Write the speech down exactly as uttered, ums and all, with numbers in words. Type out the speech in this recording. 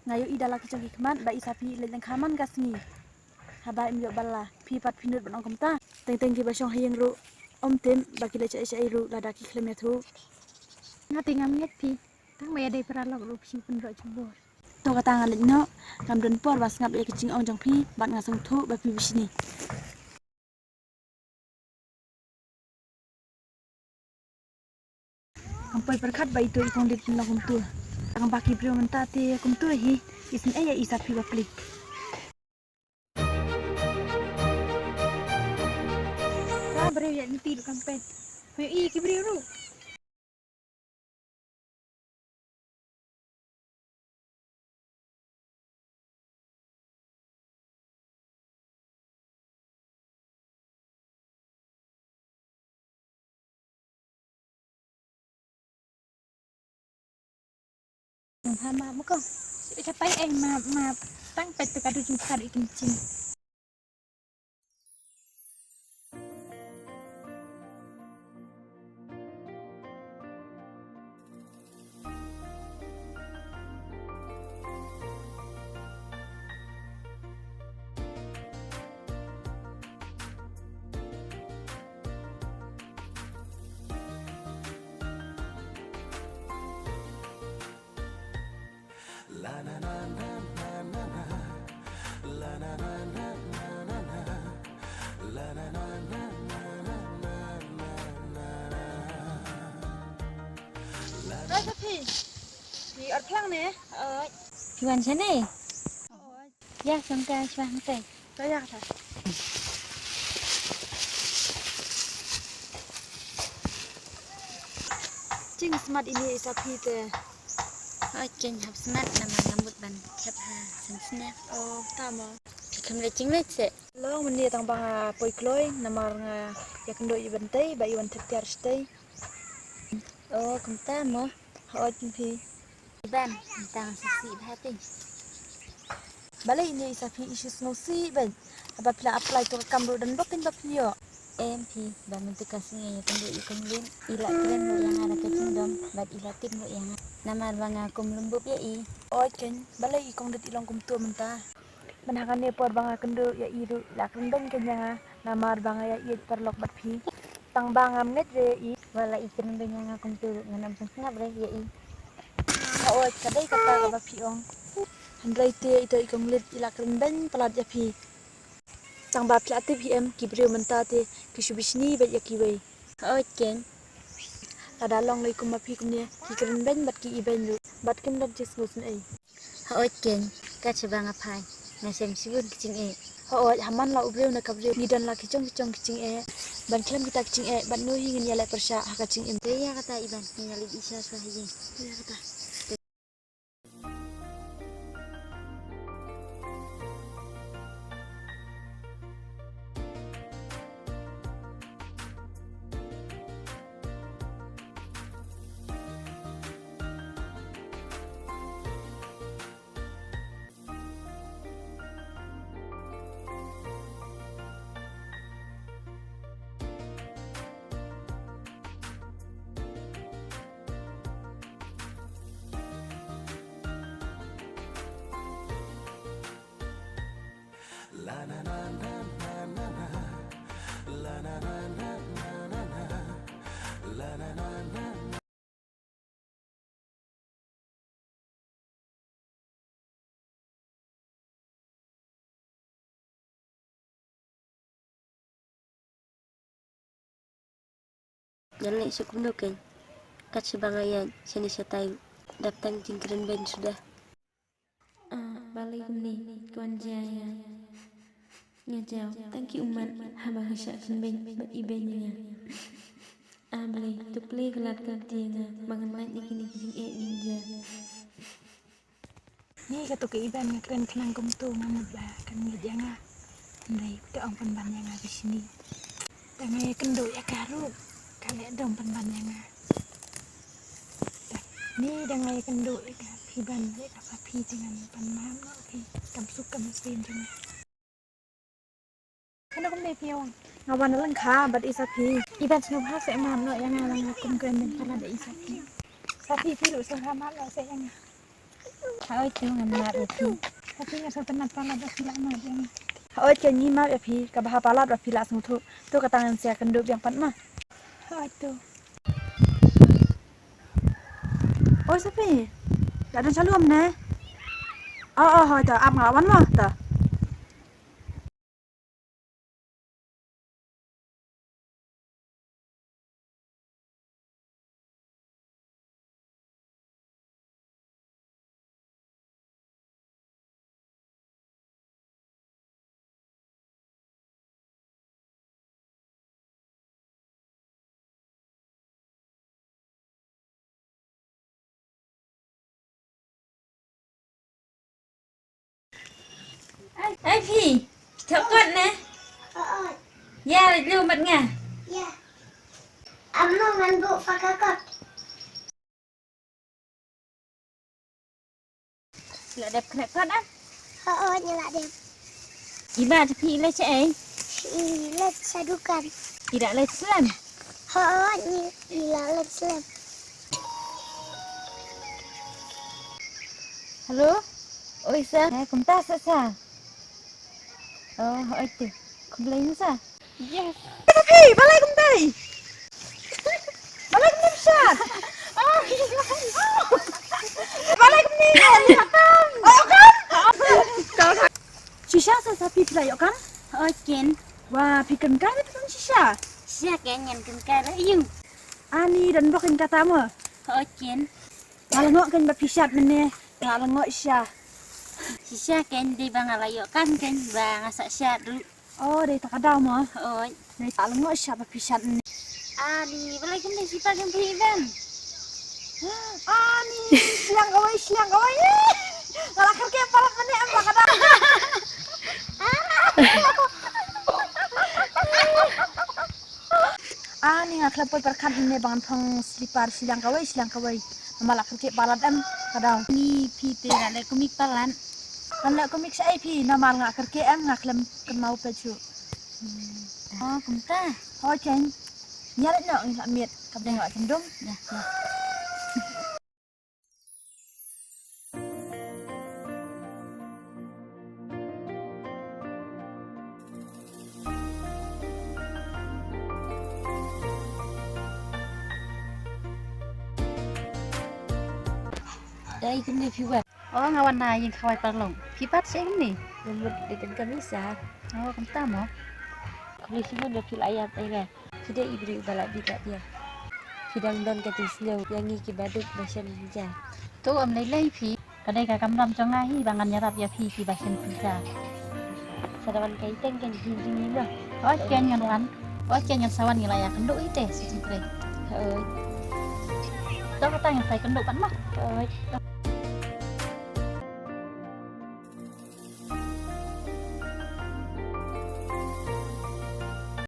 Nga ïohi da la ki jong ki khmat ba i Sapi i leit lyngkha man ka sngi. Haba im ïoh bylla, phi pat phi nud ban ong kumta. Teng teng kiba shong ha ïing ruh ym tip ba ki leit shaei shaei ruh lada ki khlem ïathuh. Nga te ngam ngeit phi. Tang ba ïadei paralok ruh phi pynroh jubor. To kata nga leit noh, ngam don por ban sngap ïa ki jingong jong phi bad nga sngewthuh ba phi bishni. Ngam poi pyrkhat ba ito i kong Lit in long kumto. Tang ba ki briew mynta te kumto hi. Isynei ïa i Sapi ba plik. Ka briew ïa niti ruh kam peit. Hoi i ki briew ruh. Nang ha ma ma ko. Ita pai ai ma ma tang pet tu kadu jingkar ikin chin. Oi, Sapi. Phi ot phlang ne? Oi. Phi wan shane? Oi. Ïa, shong ka shwa hangtai. To ïa kata. Jingsmat ine i Sapi te. Oi, ken hap smat namar nga mut ban khep ha san snem. Oh, tama. Phi kham leit jingleit se. Long mynne tang ba nga poi kloi namar nga ïakynduh ïa i Bantei ba i wan thep tiar shatei. Oh, kumta mo. Hooid phi. Iban, tang sngewsih bha phi. Balei ine i Sapi i shu sngewsih bha. Haba phi la apply to ka kam ruh don ba phin ba phin ïoh. Em phi, ba mynta ka sngi ïakynduh ïa i Kong Lit, i la kren ruh ïa nga da ka jingdom bad i la tip ruh ïa nga. Namar ba nga kum lum bup ïa i. Hooid keiñ, balei i Kong Lit i long kumto mynta. Mynta ha kane por ba nga kynduh ïa i ruh i la kren beiñ keiñ ïa nga namar ba nga ïa ïeit paralok bad phi. Tang ba ngam ngeit re ïa i. Wat la i kren beiñ ïa nga kumto ruh ngan ym pynsngap re ïa i. Hooid, ka dei kata kaba phi ong. Hynrei te ito i Kong Lit i la kren beiñ palat ïa phi. Tang ba phi la tip hi em ki briew mynta te ki shu bishni bad ïa kiwei. Hooid keiñ. Lada long lei kum ma phi kumne ki kren beiñ bad ki ibeiñ ruh bad kim don jingsngewsynei. Hooid keiñ, kat shaba nga phai nga shem shibun ki jingeh. Hooid, ha man la u briew na ka briew ngi don la ki jong ki jong ki jingeh. Ban khlem kita ki jingeh bad no hi ngin ïaleh pyrshah ha ka jingim. Te ïa kata Iban, ngin ïaleit isha sha ha ïing. Te ïa kata. Ngan leit sha kumno keiñ? Kat shaba nga ïaid shane shatai dap tang jingkren beiñ suda. Ah, balei kumne, to wan jia ïa nga. Nga jaw tang ki ummat haba nga shah kren beiñ bad i beiñ ïa nga. Ah, balei to plie ka lad ka lynti ïa nga ba ngan lait na kine ki jingeh ngin jia. Ni kato ka Iban nga kren khnang kumto nga mut ba kan ngeit ïa nga. Hynrei ka ong pynban ïa nga ka shini. Tang nga ïakynduh ïa ka ruh ka leh dom pynban ïa nga. Ni dang nga ïakynduh ïa ka phi ban ïa ka pha phi te ngan pan map noh phi kam suk kam sien jong nga. Kano kumne phi ong? Nga wan na lyngkha bad i Sapi. Iban sngewbha seh map noh ïa nga, nga kum kren beiñ palat da i Sapi. Sapi phi ruh sngewbha map noh seh ïa nga. Hooid to, ngan map ïa phi. Hooid to, ngan sa tynat palat ba phi lah map ïa nga. Hooid to, ngi map ïa phi, kaba ha palat ba phi lah sngewthuh. To kata ngan sa ïakynduh biang pat ma. Hooid to. Oi Sapi, la don sha lum ne? Oh, oh, hooid to, ap nga la wan mo to. Ai, ai phi, phi thok kot ne? Ïa, lu mat nga. Ïa. Amno ngan buh paka kot. La dep khreh kot ah? Hooid, ngi la dep. I bah te phi i leit shaei? I leit sha dukan. I la leit slem? Hooid, ngi, i la leit slem. Hello? Oi sa, eh, kumta sa sa. Oh, hooid te. Khublei sa. Yes. Hey, balei kumtai? Balei kumtai pisa? Oh, balei kumtai? Oh, kan? Shisha sa sa phi phi la ïoh kan? Hooid ken. Wa, phi kynkai ne phi kynkai shisha? Shisha ken, ngan kynkai la ïung. Ani don bok ken kata mo. Hooid ken. Nga la ngoh ken ba phi shad mynne, nga la ngoh shisha. Shisha ken, dei ba nga la ïoh kan ken ba nga sa shad ruh. Oh, dei ta ka daw mo. Oi. Dei ta la ngoh shisha ba phi shad mynne. Ani, balei kum dei shisha ken phi ben. Ani, shiliang kawei, shiliang kawei. Nga la kyrkieh palat mynne em ba ka daw. Ani nga khlem poi pyrkhat ne ba ngan phong slipar shiliang kawei, shiliang kawei. Namar la kyrkieh palat em ka daw. Ni phi te la leh kumne palat. Kan leh kumne shaei phi namar nga kyrkieh em nga khlem kynmaw peit shuh. Oh, kumta. Hooid ken. Ïa leit noh ngi la miet ka bdeng la jemdum. Ïa, ïa. Dei kumne phi wan? Oh, nga wan na ïing khawai paralok. Phi pat shaei kumne? Nga mut dei kan kami sa. Oh, kumta mo. Kumne phi wan ba phi la ïap ei nga. Phi dei i briew ba la bit la biang. Phi dang don ka jingsngew ïa ngi kiba duk ba shen ja. To ym lei lei phi. Ka dei ka kamram jong nga hi ba ngan ïarap ïa phi kiba shen pisa. Sa da wan ka iteng ken hi jingim noh. Oi ken ngan wan. Oi ken ngan sa wan ngi la ïakynduh ite sa jingkren. Oi. To kata ngan sa ïakynduh pat mo. Oi.